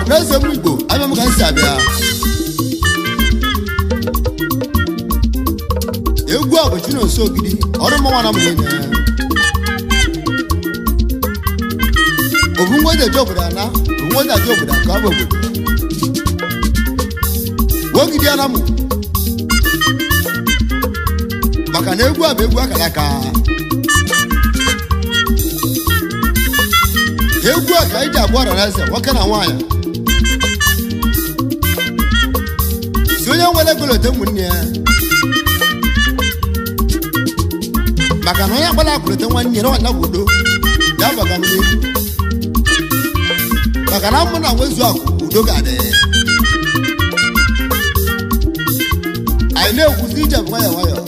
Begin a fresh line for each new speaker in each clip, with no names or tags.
Ọhaneze m Igbo abịa m ka m si abịa. Egwu a bụ Chinonso Ogidi, ọrụ mmanwa na m niile. Obu nwa eji obodo ana, obu nwa eji obodo ka ọ bụ obodo. Ogidi anamụ. Maka na egwu a bụ egwu akara aka. Egwu a ka anyị ji agwa ọhaneze nwoke na nwaanyị. Si onye nwere ego lote ụmụnne ya. Maka na onye agbala akwụlete nwanne ya na nwanne bụ udo ya baga m n'ihu. Maka na mụ na nwezu akụ udo ga-adị. Anyị na-ekwuzi ije bụ nwayọọ nwayọọ.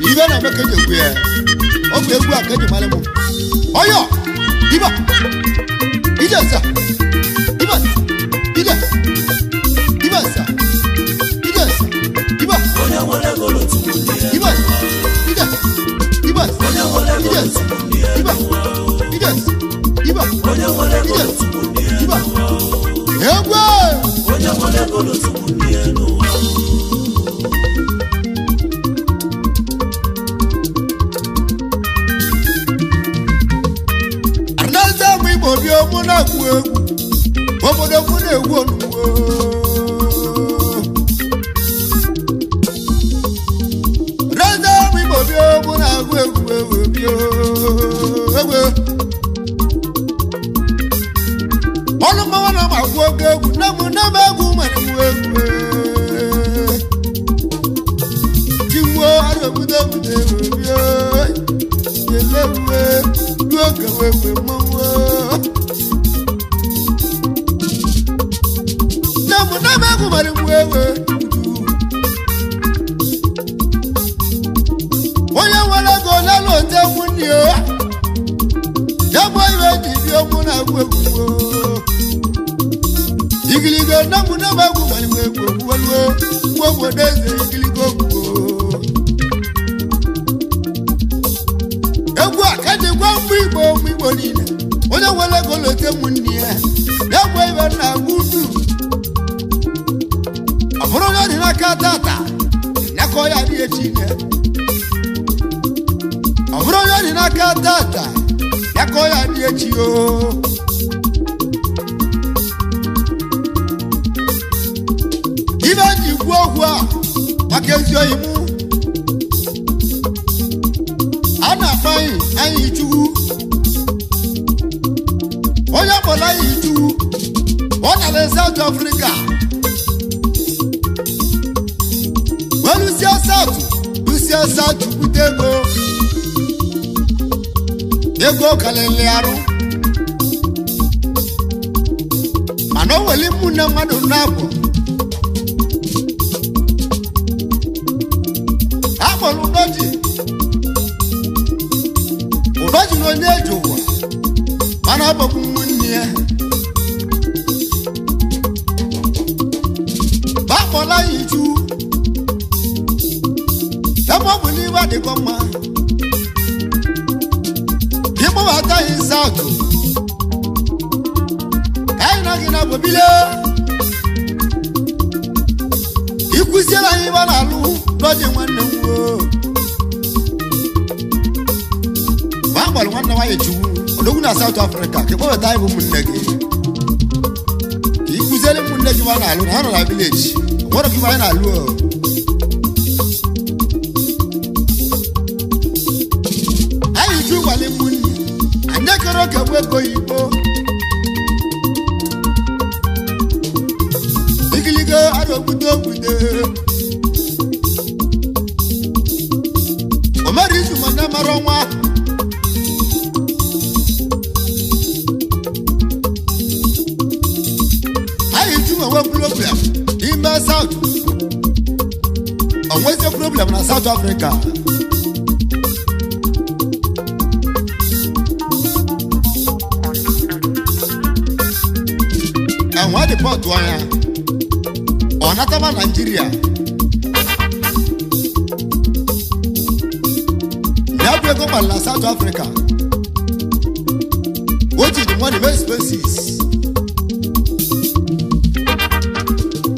Na ibe na-eme ka eji ekwu ya. Ọ bụ egwu a ka eji mara m. Ọyọ! Iba! Ije nsa! Iba! Ije! Iba nsa! Ije nsa! Iba!
Onye nwere ego n'otu ụmụnne ya.
Iba! Ije! Iba!
Onye nwere ego
Ije!
n'otu ụmụnne ya.
Iba! Ije! Iba!
Onye nwere ego
Ije!
n'otu ụmụnne ya.
Iba! Egwu!
Onye nwere ego n'otu ụmụnne ya n'ụwa.
Anaeze m Igbo bịa mụ na-egwu egwu. Obodo mụ na-egwu onugbo. Anaeze m Igbo bịa mụ na-agụ egwu egwu bịa egwu. Ọnụ mmanwụ na m agụ oge egwu nne m nne m egwu nwere m egwu. Chinwo arọbudo obodo egwu bịa. Elewe oge wewe mmanwụ. Nne m nne m egwu mara mgbe ewe. Onye nwere ego n'elu ote nwunye ya. Ya bụ iwe ji bi okwu na agwụ egwu. Igiligo nne m nne m egwu mara mgbe egwu egwu nwa obodo eze igiligo ogwu. Egwu a ka ji gwa mgbe Igbo ụmụ Igbo niile onye nwere ego lote ụmụnne ya ya gwa ibe nna agwa udu ọ bụrụ onye ọ dị n'aka tata ya ka ọ ya adịghị echi ine ọ bụrụ onye ọ dị n'aka tata ya ka ọ ya adịghị echi o ibe ji kwuo okwu a maka ezi oyi mụ a na-akpọ anyị anyị chukwu onye kpọrọ anyị chukwu ọ nara South Africa wee lusie South lusie South bute ego ego karịrị arụ mana o nwere ụmụnne mmadụ na-abụ a kpọrọ Udoji Udoji na onye eji ụwa mana agbagbu nwanne ya bakpọla ya ichu ebe ọ bụ n'iwe adịkọ mma ịkpọbata ya South ka anyị na gị na bobile ikwuziere anyị ibe na-alụ Udoji nwanne m nwoo mgbe a gbara nwanne nwaanyị chukwu odogwu na South Africa ka ịkpọbata anyị bụ ụmụnne gị ka ịkụziere ụmụnne gị ma na-alụ na ha nọ na vileji nwere ka ibe anyị na-alụ o. Anyị ju gwale ụmụnne anyị ekere oke bụ ego oyibo igiligo arọgbude ogbude o mere izu ma ndị mara ọnwa anyị ju enwe problem n'ime South onwezie problem na South Africa enwe dịpọtụ anya ọ nataba Naijiria ya bụ ego gbara na South Africa o ji the money make expenses.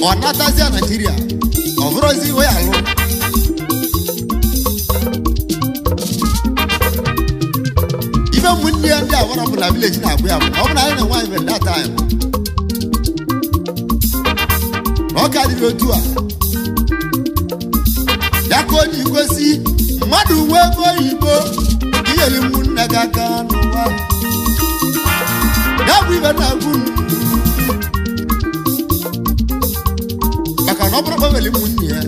Ọ natazia Naijiria, ọ bụrụzi iwe alụ. Ibe ụmụnne ya ndị awara bụ na village na-agba ya bụ na ọ bụ na anyị na nwaanyị mere that time na ọ ka dịrị otu a ya ka onye igosi mmadụ uwe ego oyibo inyere ụmụnne gị aka n'ụwa ya bụ ibe na-agwụ m maka na ọ bụrụ kpọbeli ụmụnne ya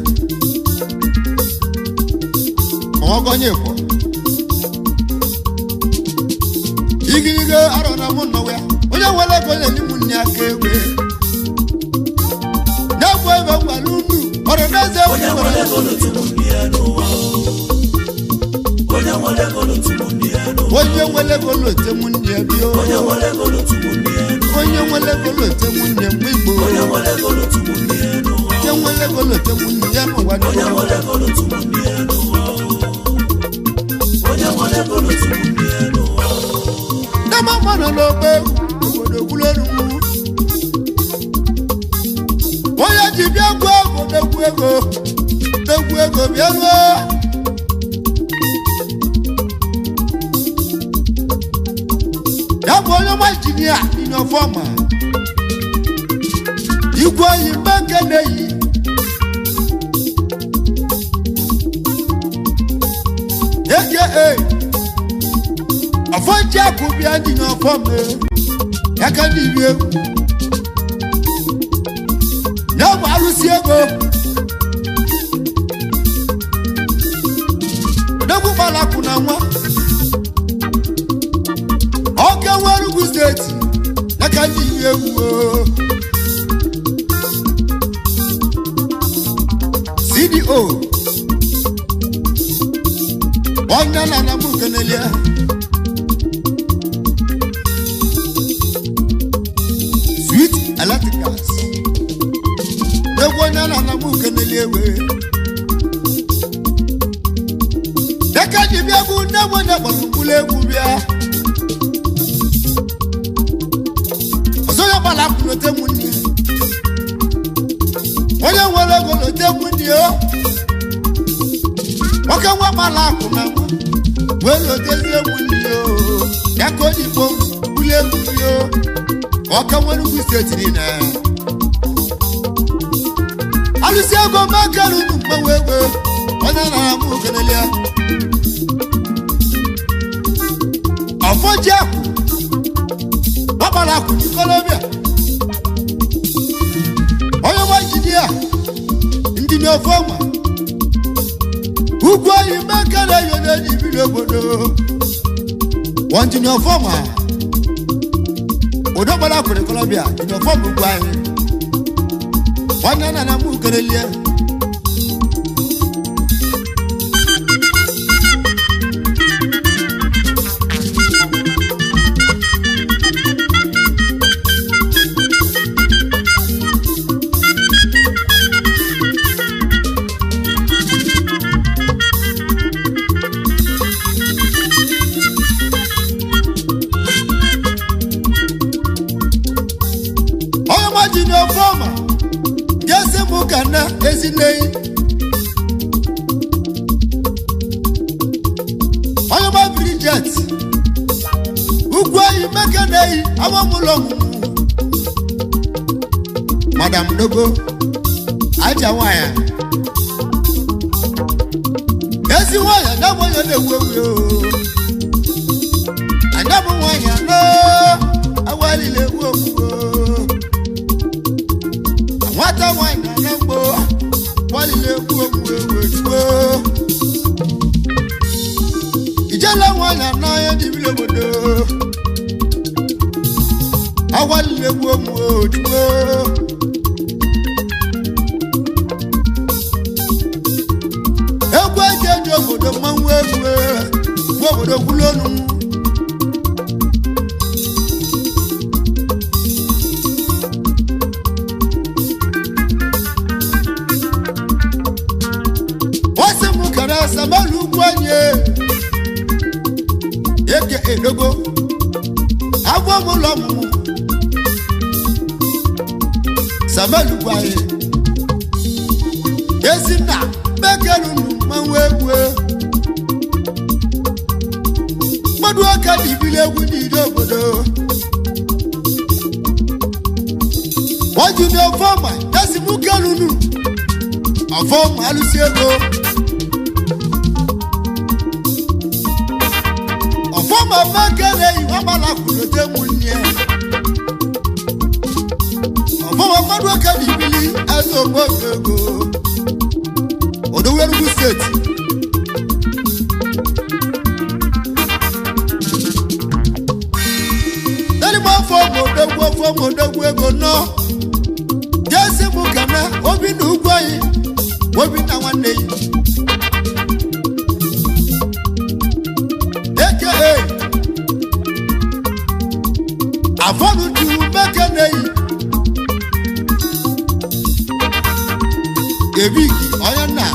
ma ọ gọnye kwọ igirigo arọ na mụ nọwa ya onye nwere ego na-enye ụmụnne ya aka egwe na-egwu ebe ngwara unu ọrụ n'eze
Onye nwere ego n'otu ụmụnne ya n'ụwa. Onye nwere ego n'otu ụmụnne ya n'ụwa.
Onye nwere ego lote ụmụnne ya bio.
Onye nwere ego n'otu ụmụnne ya n'ụwa.
Onye nwere ego lote ụmụnne mgbe igbo.
Onye nwere ego n'otu ụmụnne ya n'ụwa.
Onye nwere ego lote ụmụnne ya n'ụwa.
Onye nwere ego n'otu ụmụnne ya n'ụwa. Onye nwere ego n'otu ụmụnne ya n'ụwa.
Ndị mama nọ n'ogbe obodo gwulelu onye ji bịa gbuo obodo gwu ego degwu ego bịa ruo ya bụ onye ọma injinia inọfọma igwe oyi mgbe nke na-eyi aka ọfọji akụbịa ndị n'ọfọma ya ka ndị iri egwu ya bụ alụsị ego odogwu gbara akwụ na nwa ọka nwere ugwu steeti ya ka ndị iri egwu oo. CDO onye na na mụ kenelia Sweet Electricals egwu onye na na mụ kenelia ewe deka ji bịa bụ nne m onye gbara mkpụrụ egwu bịa ọzọ ya gbara akwụ n'ote m nne onye nwere ego n'ote m nne o nwoke nwa gbara akwụ na mụ wee lotezie m nne o ya ka onye igbo mkpụrụ egwu bịa o ka ọka nwere ugwu steeti niile alụsị ego makere unu mgbanwe ego onye nara m kenelia ọfọji akwụ gbabara akwụ n'ikolobịa onye nwa injinia ndị n'ofe ọma ugwu oyi mekere yo n'enyi biri obodo wọ́n ti ní ọfọ́ mà òdògbọ́dọ̀ kùnrin kọlọ́bíà ìní ọfọ́ gbogbo ayé wọ́n ní nana mú kéré liẹ́. Onye nwa ji ní ọfọ́ mà jésì mú kàná ezinne yi. Onye nwa Bridget ugwu oyi mekene yi awọmụlọ ọmụmụ Madam Dogo aja nwanyị ezi nwanyị anyabụ onye na-ewu ewu o anyabụ nwanyị anọ awalile ewu ewu o nwata nwanyị na mgbo walile egwu egwu egwu ejuo ijele nwanyị anọ ya dị biri obodo awalile egwu egwu ojuo egwu eji eji obodo mmanwụ egwu egwu obodo kwulonu wọ́n sì mú kẹrẹ sàmẹ́lú gbọ́nyé eke edogo agbọ́mú lọ́mú sàmẹ́lú gbọ́nyé Ezinna mekelunu mmanwụ egwu mmadụ aka dị ibili egwu n'ile obodo wọ́n ní ọfọ́mà yẹ́sì mú kẹ́lùnù ọfọ́mà alùsí ego ọfọ́mà mẹ́kẹ́lẹ́ ìwọ́n bá kùlò tẹ́ mú ní ẹ ọfọ́mà mmadụ aka dị ibili ẹsẹ̀ ògbógbò Odogwu Enugu steeti lẹ́nu ọfọ́mà odogwu ọfọ́mà odogwu ego náà jesi mụ kene obi na ugwu anyị obi na nwanne yi aka afọnụ ju mekene yi ebigi onye nna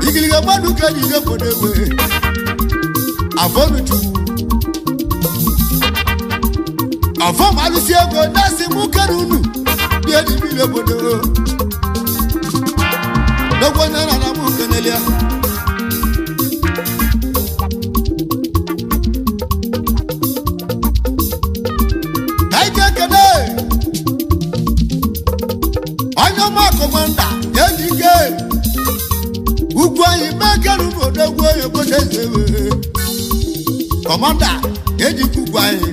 igiliga mmadụ ka ji obodo egbe afọnụ ju ọfọm alụsị ego na-asị mụ kere unu bịa n'ime obodo n'ogbo onye na na mụ kenelia ka anyị jee kene onye ọma kọmanda enyi ike ugwu anyị mee kere unu odogwu onye obodo eze kọmanda ejikwa ugwu anyị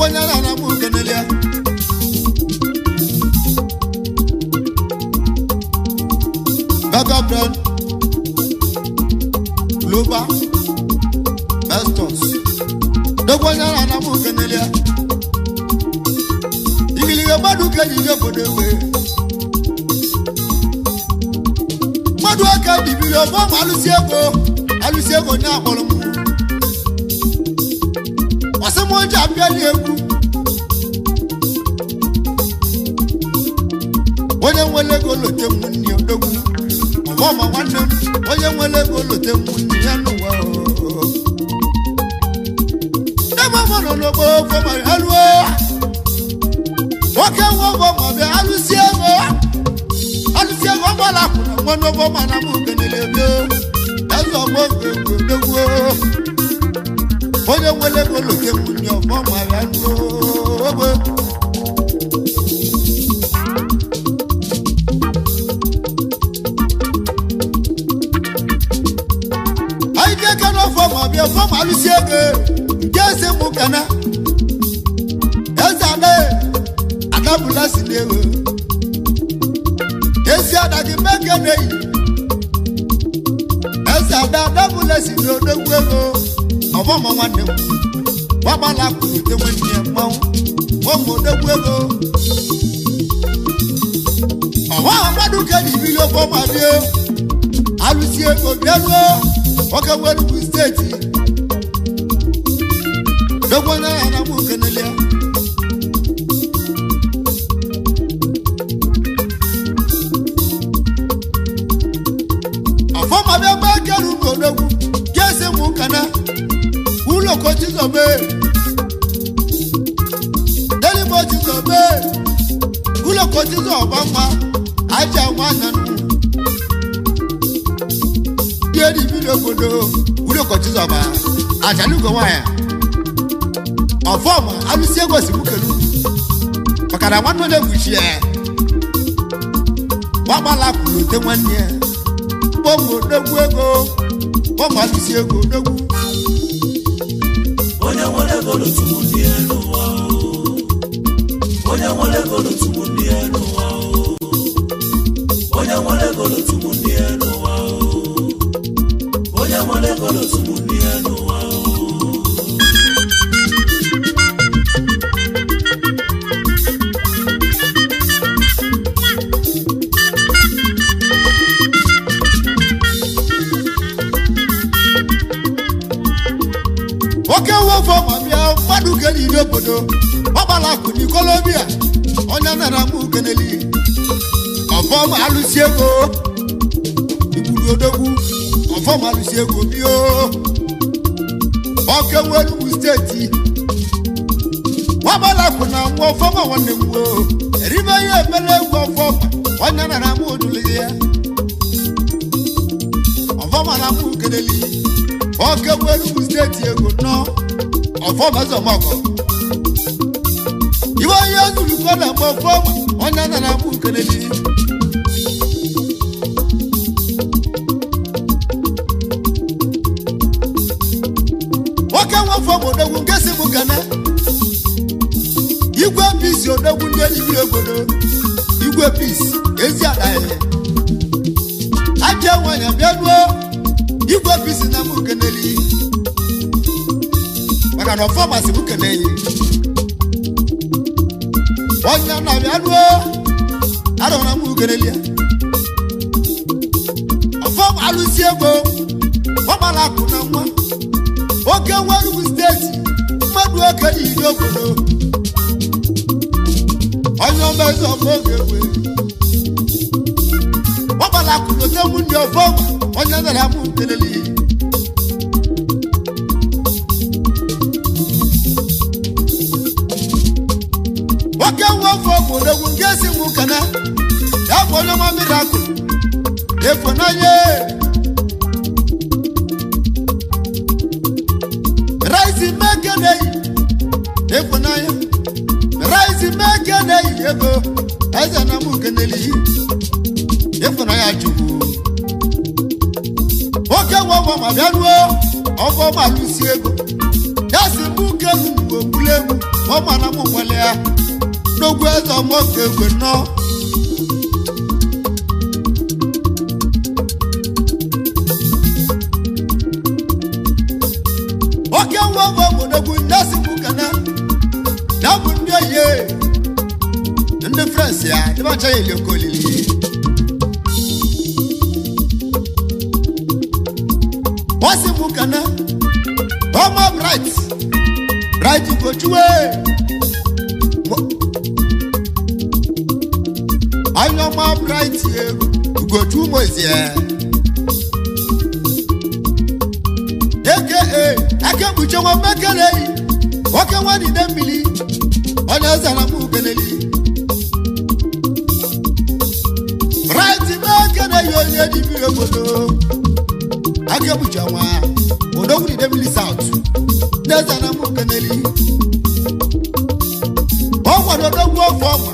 onye na mụ kenelia Burger Brand Global Bestons dogbo onye na mụ kenelia igiliga mmadụ ka ji ije obodo egbe mmadụ aka dibiri ọgbọ ma alụsị ego alụsị ego nye akpọrọ m ọsịmọjọ abịali egwu onye nwere ego lote m nne odogwu ọbọma nwanne m onye nwere ego lote m nne ya n'ụwa nne m ọmụ nọ n'ogbo fọma alụọ nwoke nwe ọbọma bịa alụsị ego alụsị ego ọgbala kwụna nwanne ọbọma na m kenele ebe eze ọgbọ egwu odogwu onye nwere ego lote m nne ọbọma ya n'ogbe anyị ga-eke n'ọfọ ma bịa fọm alụsị ego nke eze mụ kana eze ada adabụla si n'ewe ezi ada gị meke na-eyi eze ada adabụla si n'odogwu ego ọbọma nwanne m gbagbala kwurute nwanne ya mmanwụ ọmụ odogwu ego ọha mmadụ ka ji ibili ofe ma bịa alụsị ego bịaruo nwoke nwe Enugu steeti dogbo onye ahịa na mụ kenelia ọfọma bịa gbaa keru n'odogwu jesi mụ kana ụlọkọ chizobe delimo chizobe ụlọkọ chizoba mma aja nwa nanụ eri bi n'obodo wúlò kọjú sọba àjálùkọ nwanyị ọfọm alụsị ego si mụ kelu maka na nwanne onye gwuchi ya gbagbala kwuru ote nwanne ya kpọmụ odogwu ego kpọmụ alụsị ego odogwu
onye nwere ego n'otu ndị elu ụwa onye nwere ego n'otu ndị elu ụwa onye nwere ego n'otu ndị elu ụwa onye nwere ego n'otu ndị elu ụwa
nwoke wofọ ma bịa mmadụ kere iri obodo ọgbala akụ n'ikolobia onye nara mụ keneli ọfọm alụsị ego igburu odogwu ọfọm alụsị ego bio oke nwe Enugu steeti Nwabalakwu na nwa ọfọma nwanne m gboo eribe ihe emere egwu ọfọma onye nara mụ oduli ya ọfọma na mụ keleli oke bụ Enugu steeti ego nọ ọfọma ezemọgọ iwe onye zurukọ na mgbe ọfọma onye nara mụ keleli nwoke nwe ọfọma odogwu nke si mụ gana igwe pisi odogwu ndị eluigwe obodo igwe pisi ezi adaghị aja nwanyị bịa ruo igwe pisi na mụ keneli maka na ọfọma si mụ keneyi onye na bịa ruo arọ na mụ keneli ya ọfọma alụsi ego ọgbara akụ na nwa oke nwa Enugu steeti mmadụ oke n'iri obodo onye ọma eze ọma oge egwe ọgbara akụnụte mụ ndị ọfọma onye nara mụ nkeleli nwoke nwe ọfọ odogwu nke si mụ kana ya bụ onye ọma mmiri akụ efu n'anya raisi mekeneyi efu n'anya raisi mekeneyi ego eze na mụ keneli ịfụnanya chukwu nwoke nwe ọfọ ma bịa ruo ọfọ ma lụsi ego ya si mụ kelu ogbulu egwu ọma na mụ nwere ya n'ogwu eze ọmọke egwe nnọọ nwoke nwe ọfọ odogwu ya si mụ kana ya bụ ndị oyi ndị frans ya dịbacha ya eli oke olili wọ́n sì mú kaná ọmọ bright bright ugochukwu onye ọma bright ugochukwu mozie aka aka ekpuchi nwa mmekere yi nwoke nwa dide mmiri onye zara m ugeleli bright mekere yi onye dibiri obodo aka ekpuchi nwa odogwu dide mmiri south ndị zara m ugeleli ọ gwara odogwu ofe ọma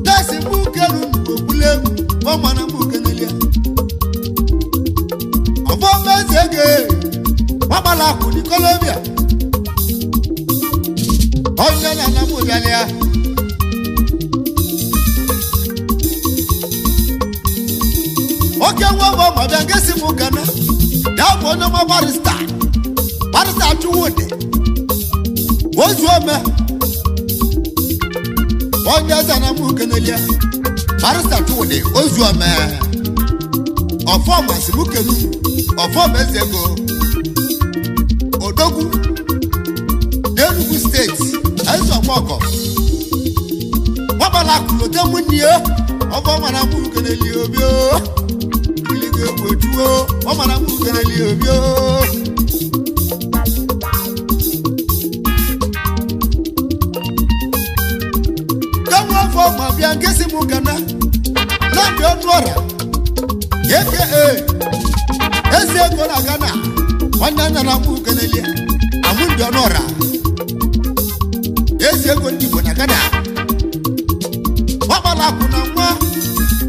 tesi mụ kelu ogbule ọma na mụ kenelia ọfọ meze ege gbagbala akwụ ní Colombia onye na na mụ bịalịa oke nwa ọma ma bịa ngesi mụ kana ya bụ onye ọma barista barista Chukwudi ozu ome onye eze na mụ kenelia barista Chukwudi ozu ome ọfọ masị mụ kenu ọfọ meze ego odogwu n'Enugu steeti eze ọmọgọ nwagbala akụlote mụ nne ọfọ mara mụ keneli obi o iligo egwu ojuo ọ mara mụ keneli obi o kanwa afọ ma bịa nke si mụ kana nnamdị ọnụ ọra aka eze ego na Ghana nwanne nna na mụ kenelie amụ ndị ọnụ ọra eze ego ndị Igbo na Ghana ọgbala akwụ na nwa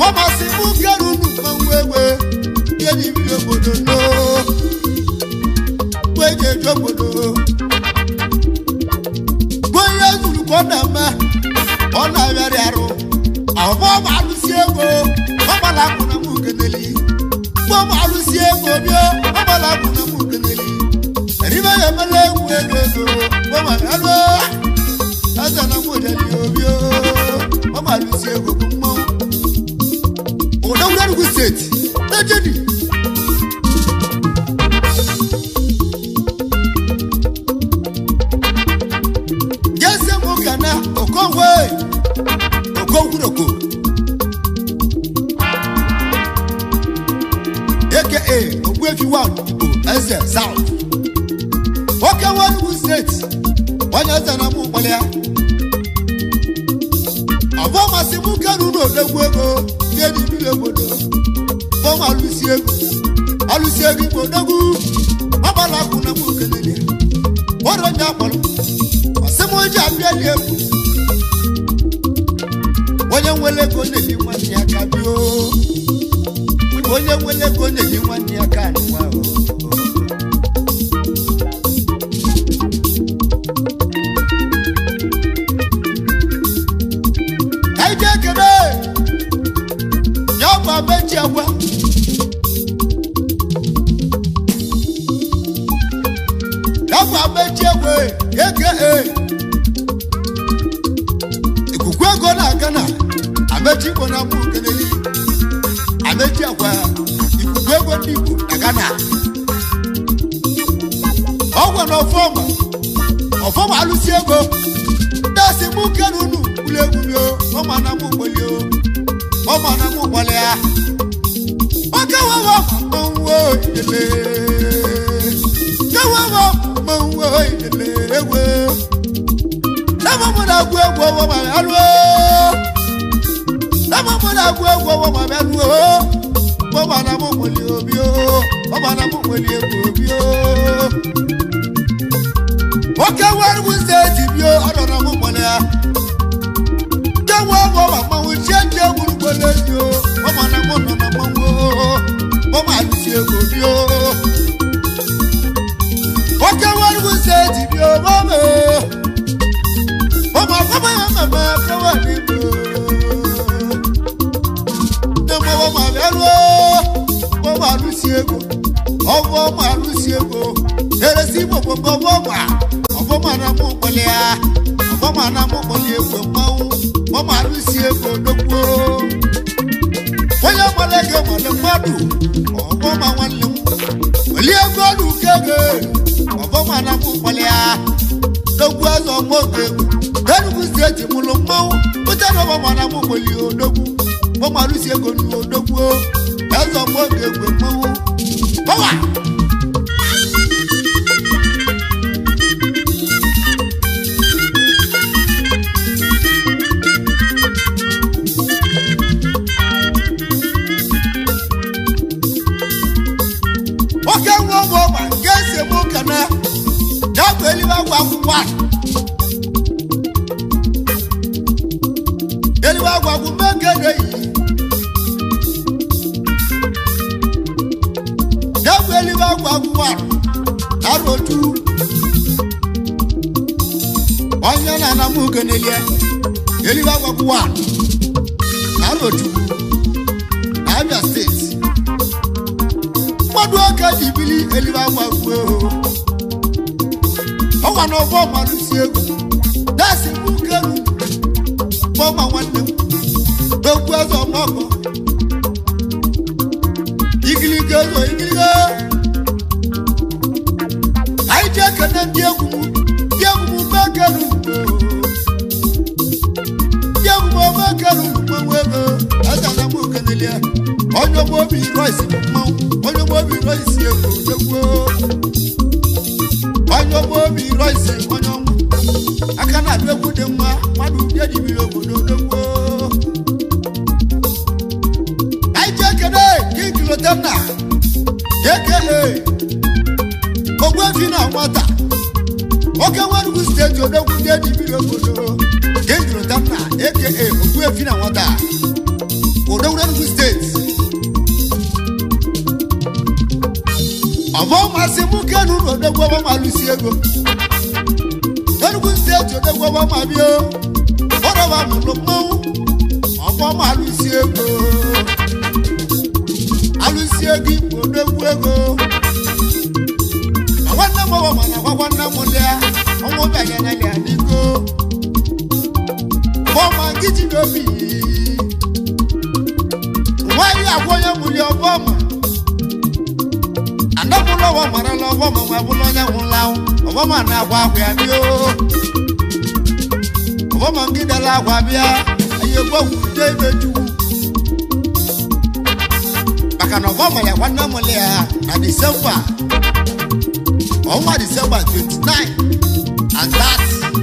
ọmasị mụ kere unu mmanwụ egbe ihe n'ibiri obodo no eji eji obodo bụ ihe zuru ka ọ na-eme ọ na-abịarị arụ ọbọ ma alụsi ego ọgbala akwụ na mụ keneli gbọm alụsi ego bịa ọgbala akwụ na mụ keneli eribe ya emela egwu ego ego gbọm alụ eze na mụ deli obi ọgbọ alụsi ego bụ mmanwụ odogwu Enugu steeti ejedi jese mụ kana okonwe okonwuroko aka ogbuefi 1 Igbo eze south oke nwa Enugu steeti Onye eze na mụ mkpọrọ ya. Ọfọ masị mụ kedu n'odogwu ego ndị enyi mmiri obodo. Fọm alụsi ego. Alụsi ego igbo odogwu. Ọgbala akwụ na mụ kelele. Ọrụ onye akpọrọ. Masị mụ ji abịa dị egwu. Onye nwere ego na-ebi nwanne ya ka bịa. Onye nwere ego na-ebi nwanne ya ka n'ụwa o. Ka anyị jee kene ya bụ abechi agwa. Ya bụ abechi egwe eke ikuku ego na-aga na amechi igbo na mụ kelele amechi agwa ikuku ego ndị Igbo na Ghana. Ọgwa na ọfọma ọfọma alụsi ego ndasị mụ kere unu ụlọ egwu mio ọma na mụ gbolio ọma na mụ gbolịa oke wewe mmanwụ oyele kewewe mmanwụ oyele egwe nama mụ na-agụ egwu ọwọ ma bịa lụọ nama mụ na-agụ egwu ọwọ ma bịa lụọ ọma na mụ gbolio obi ọma na mụ gbolio egwu obi oke werugwu steeti bio ọdọ na mụ gbolịa kewe ọwọ ma mmanwụ chie nje gburugburu ezi o ọma na mụ nọ na mmanwụ ọma alụsi ego bio oke werugwu steeti bio mama ọmọ akọ́mọ yẹn màmá kọ́wọ́ ní ibò ní ọmọ ọmọ abẹ́rú ọmọ alụsi ego ọmọ ọmọ alụsi ego eresi gbogbo ọmọ ọmọ ọfọmọ na mụ kpọlị ya ọfọmọ na mụ kpọlị egwu mmanwụ ọmọ alụsi ego dokwuo onye nwere ego nwere mmadụ ọfọmọ nwanne m welie ego ọrụ uke ego ọfọmọ na mụ kpọlị ya dogwu azụ ọmọ oge egwu Enugu steeti mụrụ mmanwụ pụta na ọmọ na mụ kpọlị odogwu ọmọ alụsi ego nụ odogwu eze ọmọ oge egwu mmanwụ pọwa. Nwoke nwe ụmụ ọgba nke esi eme ụka na ya bụ eluigwe agwụ akwụkwọ a. Eluigwe agwụ akwụ mee nke na-eyi. Ya bụ eluigwe agwụ akwụkwọ a na arụ otu. Onye na-ana m uke n'elie eluigwe agwụ akwụkwọ a na arụ otu na Abia steeti. Mmadụ aka ji bili eluigwe agwụ akwụ eho. Ọnwa na ọgbọ malụsi egwu dasị mụ kelu kpọma nwanne m dokwu eze ọmọgọ igiliga eze igiliga anyị ji ekene ndị egwu m ndị egwu m mekelu ndị egwu m mekelu mmanwụ ego eze na mụ kenelie onye ọgbọ obi roisi mmanwụ onye ọgbọ obi roisi egwu degwuo onye ọgbọ obi roisi onye ọnwụ aka na-adụ egwu dị mma mmadụ ndị ejibiri obodo dogbuo anyị ji ekene King Lotanna aka Ogbuefi na nwata oke nwerugwu steeti odogwu ndị ejibiri obodo King Lotanna aka Ogbuefi na nwata odogwu Enugu steeti ọbọ masị mụ kenu na odogwu ọba ma alụsi ego Enugu steeti odogwu ọba ma bịa ọrọba mụrụ mmanwụ ọbọ ma alụsi ego alụsi ego igbo odogwu ego na nwanne m ọba mana agwa nwanne m lịa ọnwụ bịanya na lịa n'iko bọma nkịtị n'obi nwaanyị agwa onye mụli ọbọma anabụla ọwa marala ọbọma nwa bụla onye nwụla ọbọma na-agwa akwa ya bịa ọbọma ngidala akwa bịa anyị egwogwude ibe chukwu maka na ọbọma ya nwanne m ya na disemba ọnwa disemba 29 and 30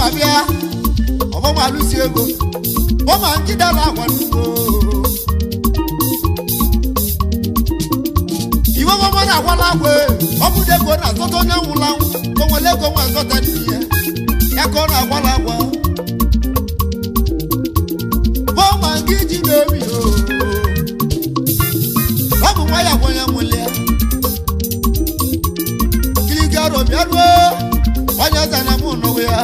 ma bịa ọbọ ma alụsi ego ọ ma nkịta na-agwa nnukwu iwe ọmụma na-agwala agwa ọ bụ ego na-azọta onye nwụrụ anwụ o nwere ego nwa azọta nne ya ya ka ọ na-agwala agwa bọma nke ji n'obi ọ bụ nwa ya gwanye nwụlịa kiligaro bịaruo onye eze na mụ nụwe ya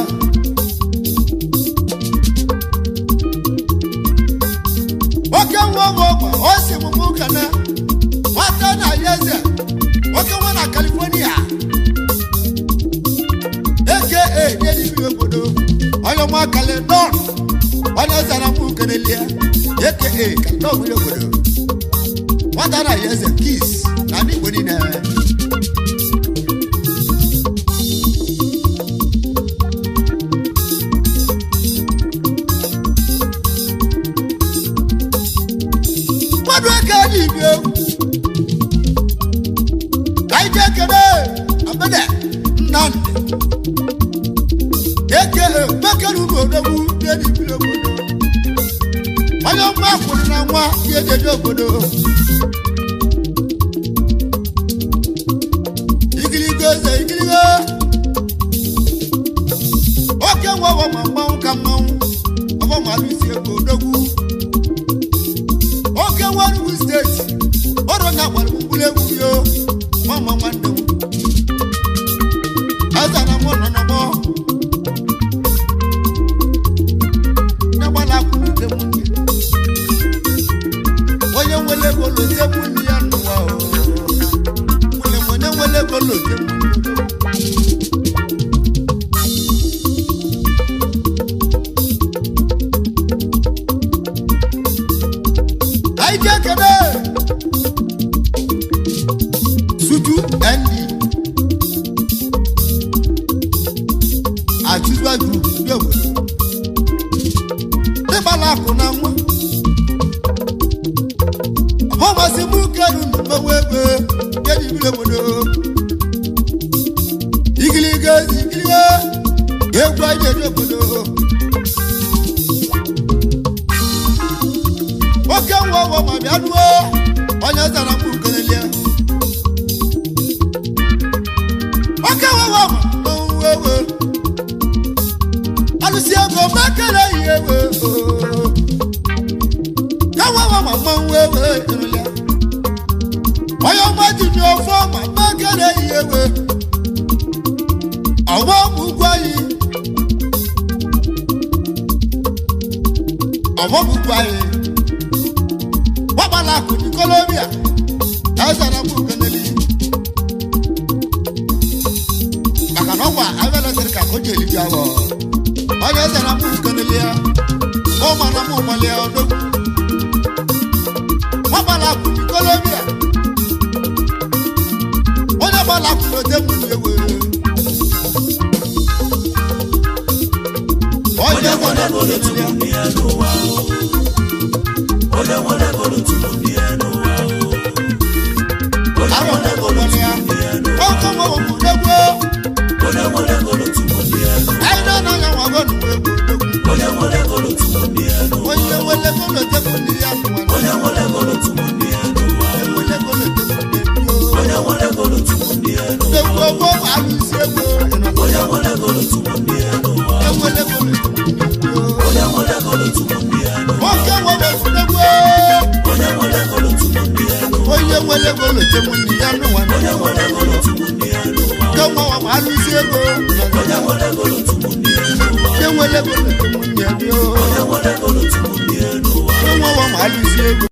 oke nwa ọgwụ ọ si m mụ kana nwata na ya eze oke nwa na California aka n'eluigwe obodo onye ọma kalendọn onye zara mụ kenelia aka kalendọn nwere obodo nwata na ya eze kis na ndị Igbo niile. Mmadụ eke dị ibi egwu ka anyị jee kene abede Nnamdị eke mekere unu odogwu dị n'ibiri obodo onye nwa kwụrụ na nwa ihe eji eje obodo igirigo eze igirigo oke nwa ọgbọ ma mmanwụ ka mmanwụ ọgbọ ma alụsi ego odogwu oke nwa Enugu steeti ọrụ na agbara mkpụrụ egwu yo mama nwanne m eze na mụ nọ n'ọgbọ onye nwere ego lote nwunye ya n'ụwa nwunye m onye nwere ego lote nwunye. Anyị jee kene sutu nd achụzua group ndị obodo ịgbala akụ na nwa ọmasị m kedu mgbanwe ego kedu ibiri obodo igiliga ezi igiliga egwu anyị eji obodo oke nwa ọgwọ ma bịa ruo onye zara m kenelia oke nwa ọgwọ ma mmanwụ ewe alụsị ego mekele ihe ewe ya nwa nwa ma mmanwụ ewe ịrụlịa onye ọma ji nye ofe ma mekele ihe ewe ọgbọ bụ ugwu anyị ọgbọ bụ ugwu anyị gbagbala akụ n'ikolobia ezara m ugeneli maka na ọgwa abịa ka o ji eliji awọ onye zara m ugeneli ya ọ mara m ụgbọlia odogwu nwagbala akụ n'ikolobia onye gbala akụ n'ote m ewe onye
Onye nwere
zara m
ego
ugeneli ya
n'otu ya n'ụwa o. Onye nwere ego n'otu ya n'ụwa o. Onye
arọ
nwere ego
ụgbọlia
n'otu ya n'ụwa
oke nwa odogwu
o. Onye nwere ego n'otu ya n'ụwa
anyị na-anaghị anwago n'ụwa egwu odogwu
o. Onye nwere ego n'otu ya n'ụwa
onye nwere ego n'ote m ya n'ụwa
o. Onye nwere ego n'otu ya n'ụwa o.
onye ego n'ote m ya
Onye nwere ego n'otu ya n'ụwa
egwu
o.
ọgbọ alụsị egwu
Onye nwere ego n'otu ya n'ụwa o.
enwere ego n'ote m
Onye nwere ego n'otu ya n'ụwa o.
oke nwere egwu
Onye nwere ego n'otu ya n'ụwa o.
onye nwere ego n'ote m ya n'ụwa
Onye nwere ego n'otu ya n'ụwa o.
nke nwa ma alụsị ego
Onye nwere ego n'otu ya n'ụwa o.
onye nwere ego n'ote m ya
Onye nwere ego n'otu ya n'ụwa o.
nwa ma alụsị ego.